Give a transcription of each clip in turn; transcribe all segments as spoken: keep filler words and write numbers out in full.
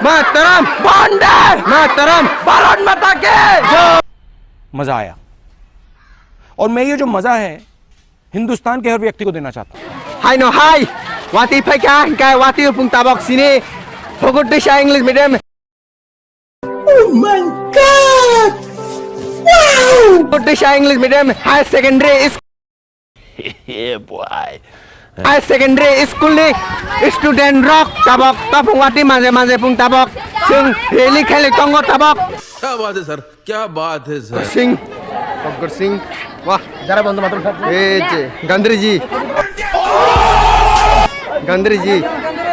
मातरम, वंदे मातरम, भारत माता की जय। मजा आया। और मैं ये जो मजा है, हिंदुस्तान के हर व्यक्ति को देना चाहता हूँ। Hai no hai, watwi phaikha, hingkhe watwi pung tabok sini, Phogodisa English Medium. Oh my God! Wow! Phogodisa English Medium Higher Secondary School. Yeah, boy. Higher Secondary School ni student rok tabok, tabok watwi manje manje pung tabok, chwng rally khailai tongo tabok. क्या बात है सर, क्या बात है सर। सिंह, फक्कर सिंह, वाह। जरा बंद मात्र। ए जे, गांधी जी। गांधी जी,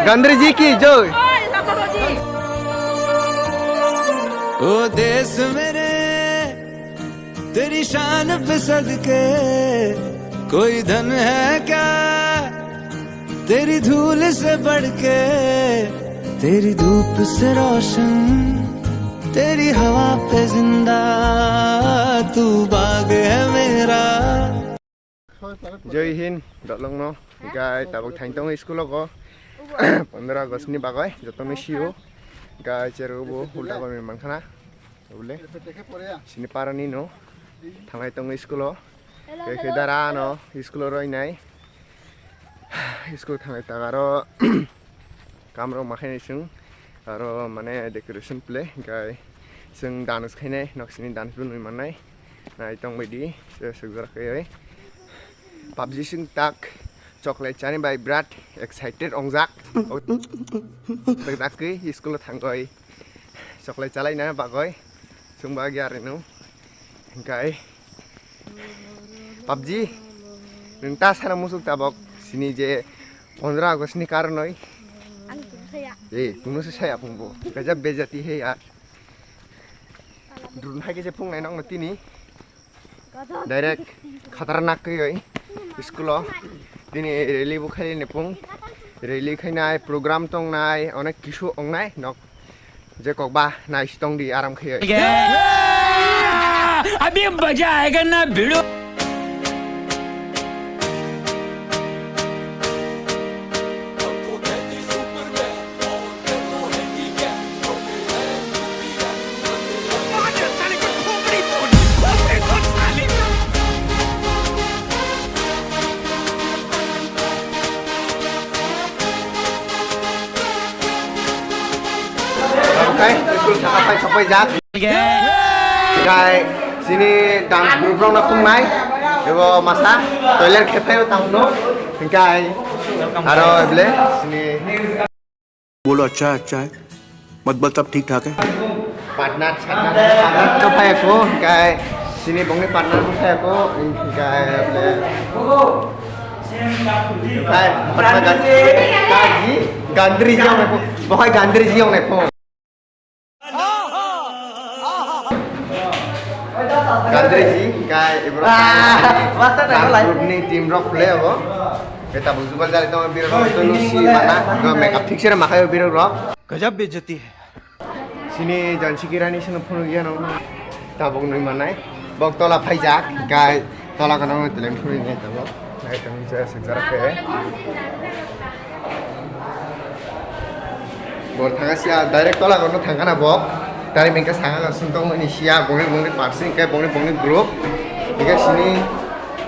गांधी जी की जय। ओ देश मेरे, तेरी शान पे सदके, कोई धन है क्या तेरी धूल से बढ़ के, तेरी धूप से रोशन, तेरी हवा पे जिंदा, तू बाग है मेरा। Jai Hind, dolong no, hingkhe tabok thain tongo school o go, pondro August ni bagwi, jotono sio, hingkhe chero bo ulta gormi mankhana, bole, sini para ni no, thanglai tongo school o, khe khe dara no school o roi nai, school thanglai ta aro, Kamrok ma khainai chwng, aro mane decoration phle, hingkhe chwng dance khainai, nok sini dance bo nui mannai, nai tong baidi se sukjak khe oi. PUBG chwng tak chocolate chani bai birat excited ongjak. Tak tak khe school o thangoi chocolate chalaina bagoi chwng ba gyarino. Hingkhe PUBG, nwng ta sana musuk tabok, sini je pondro August ni karonoi. Ang kunu saya. Eh, kunu se saya phungbo. Gajab bejati he yaar. Drone hai khe se phungnai nokno tini. Direct khatarnak khe oi. School o. Tini rally bo khailai ni phung. Rally khainai, program tongnai, onek kisu ongnai nok. Je kokba nai sitong di aram khe. अभी मजा आएगा ना भिड़ो। Oke, school saka pai sopai jak. Gai, sini dance group rok no phungnai. Ebo masa toilet khe phai tang no. Gai, aro eble sini. बोलो, अच्छा है, अच्छा है। मत बोल, सब ठीक ठाक है। Partner, partner, partner to phai ko, gai, sini bongni partner to phai ko, gai, eble. Gai, partner, gai, gai, Gandri ji ong nai pho, bohai Gandri ji ong nai pho. Gandri ji, hingkhe iborok Ah, master na group ni team rok play abo. Beta bujuba jali tong birok rok tulu si mana, go makeup fixer makai birok rok. गजब बेइज्जती है। Sini jansi kirani sini phunu gyan no. Tabok nui manai. Bok tola phaijak, hingkhe tola kono tele phunu nai tabok. Nai tong je sejak khe. Bo thangka sia direct tola kono thangka na bo. Tari mengka sanga sung tong ni sia bongni bongni parsi hingkhe bongni bongni group. Hingkhe sini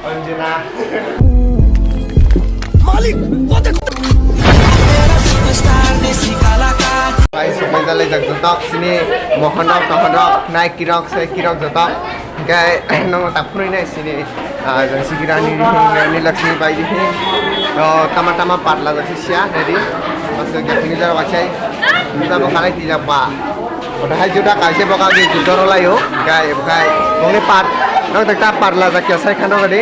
Anjana. Malik, what the Pai sopai jalai jak jotok sini mohon rok tohon rok nai kirok sai kirok jotok. Hingkhe nongno tak phunui nai sini, ah, jang sikirani rihing, Rani Lakshmi bai rihing. O, tama tama patla jak si sia, ready. Masuk jak sini jaro baksai. Kita bo khalai tijak ba. Oda hai juda kaise boka ge juda ro layo. Gai, gai. Bongni pat. Nong tak ta patla jak ya sai khano gadi.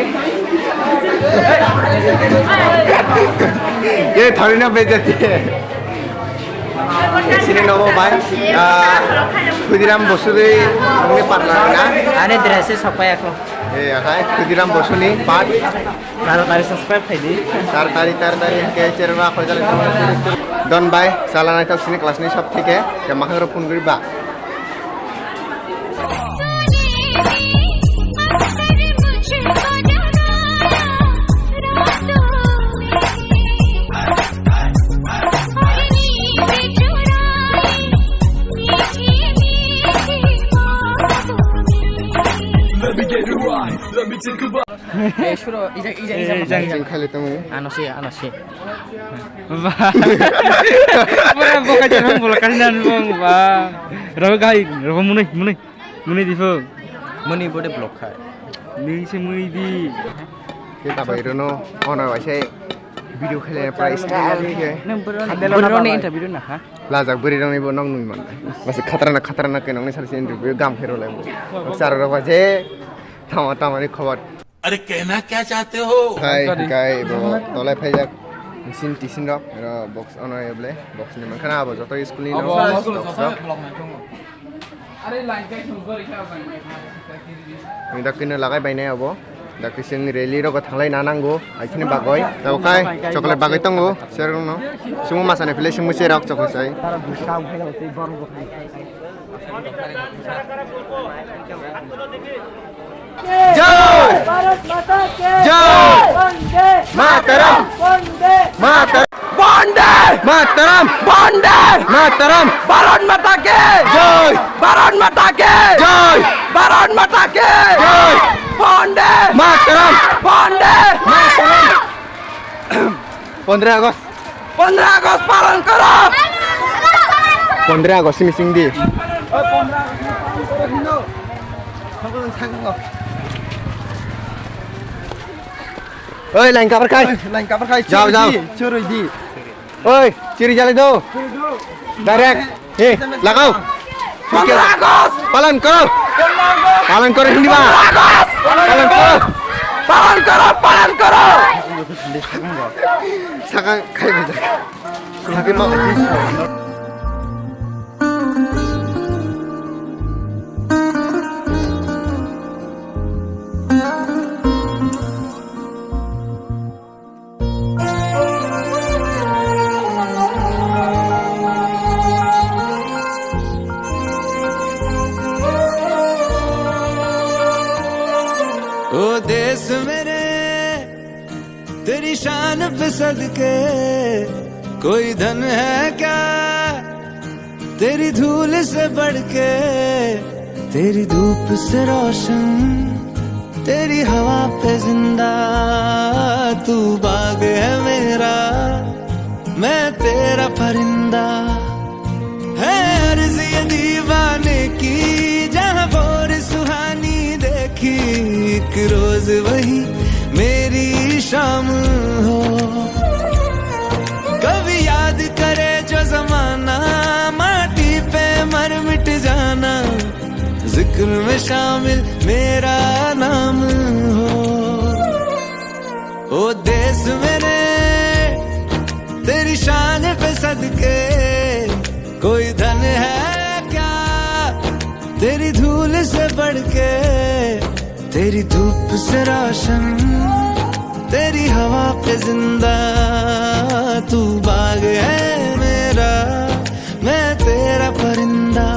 Ye thori na bejati. Sini nobo bai, ah, Khudiram Bosuri nongni partner na? Ani dress e sopai ako. Eh, akai Khudiram Bosuni part. Taro tari subscribe khai di. Tar tari, tar tari, ke cherwa khoi jale. Don bai, chala nai thok sini class ni sob thike, ke makhang ro phone guri ba. Eh, suro, ijang, ijang, ijang, ijang, ijang. Ijang khaile tongo. Ano se, ano se. Ba. Pura boka jarang bola kalinan bong ba. Rogo gai, rogo munui, munui. Muni di pho. Muni bode block khai. Ni se muni di. Ke ta bai rono, ono bai se video khele price style khe. Nang bro ni, bro ni interview na ha? Lajak bwrwi rok ni bo nog nui man. Bas khatara na khatara na ke nog ni sar se interview gam khe rw lai bo. Sar rok ba je tama tama ni khobor. अरे कहना क्या चाहते हो? Hai, kai bo tolai phaijak. Machine tisin rok, ro box ono eble, box ni mankha na abo joto school ni no. Box rok. Ni dak kino lagai bainai abo. Dak kising rally rok thanglai na nango. Ai kini bagoi. Tabo kai chocolate bagoi tongo. Serong no. Sumo masani philai sumo serok chocolate sai. জয়! ভারত মাতা কে জয়! বন্দে মাতরম! বন্দে মাতরম! বন্দে মাতরম! বন্দে মাতরম! ভারত মাতা কে জয়! ভারত মাতা কে জয়! ভারত মাতা কে জয়! বন্দে মাতরম! বন্দে মাতরম! পনেরো আগস্ট। পনেরো আগস্ট পালন করো। পনেরো August missing দি। ওই লাইন কভার খাই। লাইন কভার খাই। যাও, যাও। চুরি দি। ওই, চিরি জ্বালাই দাও। ডাইরেক্ট। ए, लगाऊ। पालन करो। पालन करो हिंदी में। पालन करो। पालन करो, पालन करो। Saka kai bajak. Saka ma. ओ देश मेरे, तेरी शान पे सदके, कोई धन है क्या तेरी धूल से बढ़ के, तेरी धूप से रोशन, तेरी हवा पे जिंदा। तू बाग है मेरा, मैं तेरा परिंदा। है अर्ज ये दीवाने की, जहाँ भोर सुहानी देखी, एक रोज वही मेरी शाम हो। कभी याद करे जो जमाना, माटी पे मर मिट जाना, जिक्र में शामिल मेरा नाम हो। ओ देश मेरे, तेरी शान पे सदके, कोई धन है क्या तेरी धूल से बढ़ के, तेरी धूप से रोशन, तेरी हवा पे जिंदा। तू बाग है मेरा, मैं तेरा परिंदा।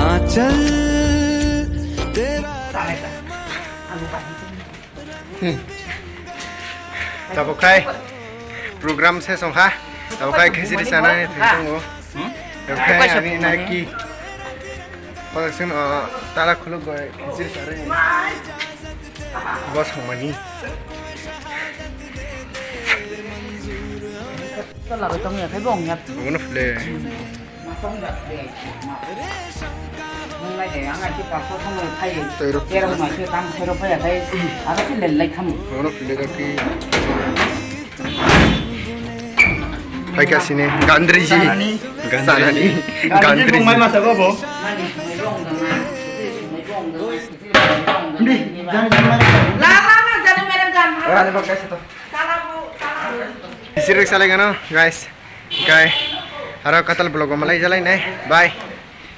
आंचल तेरा Tabuk khai program se song ha. Tabuk khai khichiri sana ni thang tongo. Tabuk khai ani na ki. Production, uh, tala khuluk bai khichiri sana ni. Boss mani. Tala bai tong ya khai bong ya. Bono fle. Twi rok. Tero mai se kam khero phaya khai aro se lel lai khamu. Oro phile kaki. Hai ka sini Gandriji. Sanani. Gandriji. Sanani. Gandriji. Gandriji. Bung mai masa bo bo. Di, jangan, jangan. La la la, jangan merem jangan. Ora de bakka sito. Kala bu, kala bu. Isi rek sale gano, guys. Kai, aro katal vlog o malai jalai nai. Bye.